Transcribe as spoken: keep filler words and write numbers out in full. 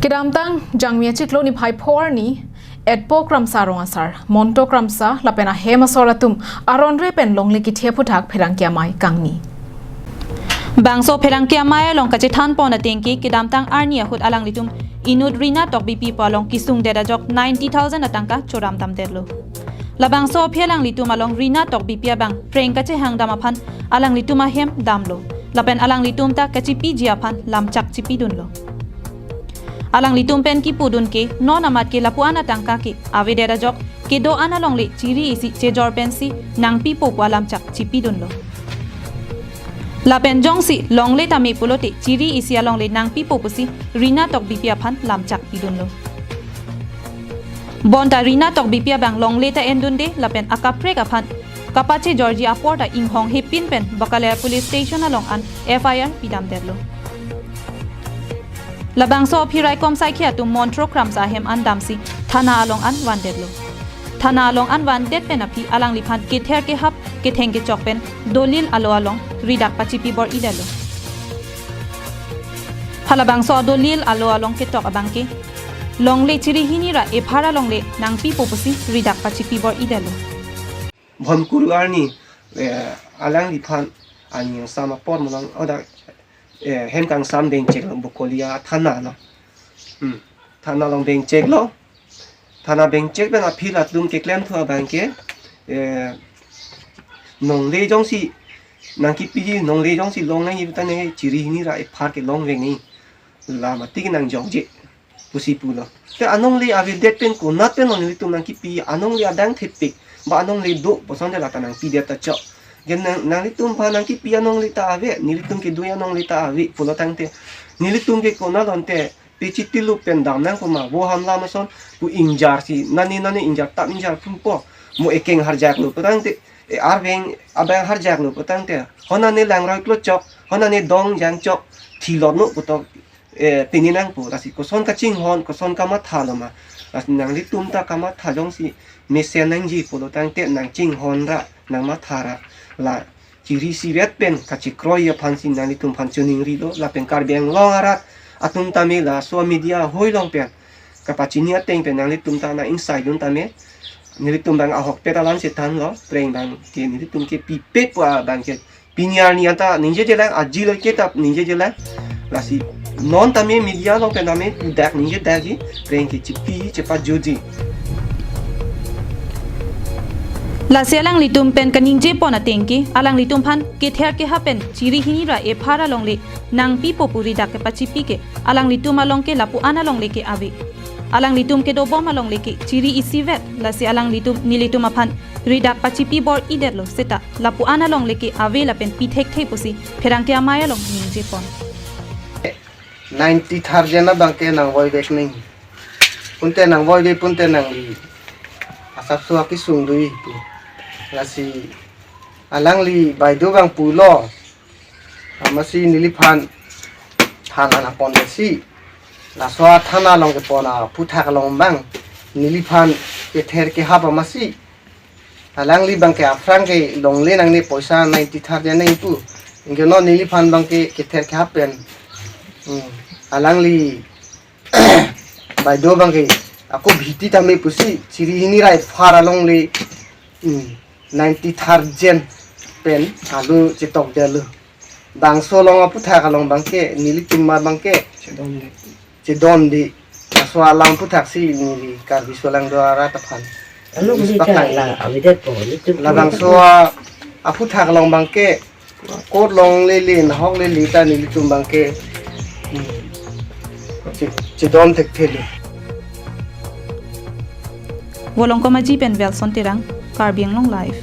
Kedamtang Jangmi achiklo niphai pho arni Etpo Kramsa rong asar, Monto Kramsa lapen ahem asor atum aron re pen longle kethe aphuthak pherangke amei kangni. Bangso pherangke amei along kachethan pon ateng ke kedamtang arni ahut alanglitum inut Rina Tokbipi pu along kesung det ajok ninety thousand atangka choram dam detlo. Labangso aphi alanglitum along Rina Tokbipi abang preng kachehang dam aphan alanglitum ahem damlo. Lapen alanglitum ta kachipiji aphan lamchak chipidunlo. Alanglitum pen kipudun ke non amat ke lapu-an atangka ke avedet ajok kedo-an alongle chiri isi chejor pensi nangpipo pu alamchak chipidunlo. Lapen jongsi longle tame pulote chiri isi alongle nangpipo pusi Rina Tokbipi aphan lamchak pidunlo. Bonta Rina Tokbipi abang longle ta endunde lapen akaprek aphan kapachejorji apor ta inghong hepin pen Bakalia Police Station along an F I R pidam detlo. Labangso aphi raikom saikhi atum Monto Kramsa ahem an damsi thana along an van detlo. Thana along an van det pen aphi alangliphan kether kehap ketheng kechok pen dolil alo along ridak pachipi bor-i detlo. Halabangso adolil alo along ketok abang ke longle chiri hini ra ephar alongle nangpipo pusi ridak pachipi bor-i detlo. Bhomkuru arni, eh, alangliphan aning sam apor molang odak, eh, hem kangsam dengcheklo Bokolia thana lo. Hmm. Thana along dengcheklo. Thana dengchek pen aphi latum keklemthu abang ke, eh, nongle jongsi nangkipi, nongle jongsi long nangji pu tangte chiri hini ra ephar ke longvek nangji. Lamati ke nangjokje pusi pulo. Te anongle avedet pen konat pen nelitum nangkipi, anongle adang thepik, ba anongle do puson te lata nangpidet ta chok. Gen nang, nanglitum aphan nangkipi anongle ta ave, nelitum kedo-i anongle ta ave pulo tangte, nelitum ke konat lonte pechitilu pen dam nangpo ma, vo hamlam ason pu ingjarsi, nani nani ingjar tap ingjar phunpo, mo ekeng harjaklo pu tangte, e arveng abang harjaklo pu tangte, ho nani langroi klo chok, ho nani dong jang chok, thilot no putok, eh, pini nangpo, lasi koson kachinghon, koson kamathalo ma. Lasi nanglitum ta kamatha jongsi mesen nangji pulo tangte nangchinghon ra, nangmatha ra, la chiri isivet pen kachekroi aphansi nanglitum aphan choningrilo, lapen Karbi Anglong arat atum tame laso media ahoi along pen kapachini ateng pen nanglitum ta nang-ingsaidun tame, nelitum abang ahokpet alam chethanlo, preng abang ke nelitum ke pipe pu abang ke pini arni anta ningjejelang, aji lo ke ta ningjejelang. Lasi non tame media along pen tame pudak ningjedakji, preng ke chipi chepajuji. Lasi alanglitum pen kaningje pon ateng ke, alanglitum aphan kether kehap pen chiri hini ra ephar alongle nangpipo pu ridak kepachipi ke, alanglitum along ke lapu-an alongle ke ave. Alanglitum kedobom alongle ke chiri isivet, lasi alanglitum nelitum aphan ridak pachipi bor-i detlo seta lapu-an alongle ke ave lapen pi thekthe pusi pherangke amei along ningje pon. Ninety thousand abang ke nangvoivek nangji. Punte nangvoive punte nangli asapso akesung do-i pu. Lasi alangli baideo abang pulo. Amatsi neliphan thana nangpon desi. Laso athana along kepon aphuthak along abang neliphan kether kehap amatsi alangli abang ke aphrang ke longle nangne poisa ninety thousand nangji pu. Anke non neliphan abang ke kether kehap pen, hmm, alangli baideo abang ke ako bhiti tame pusi chiri hini ra ephar alongle, hmm, ninety thousand pen alo chetok detlo. Bangso along aphuthak along abang ke nelitum abang ke chedonde. Chedonde. Laso alam aphuthaksi neli Karbi aso alang do arat aphan. Anu beli Ispak ta lang. La avedet po, nelitum. Labangso aphuthak along abang ke kot longlele, nahok lele ta nelitum abang ke, hmm, che-, chedon thekthelo. Volongkom Aji pen Wilson Terang, Karbi Anglong Live.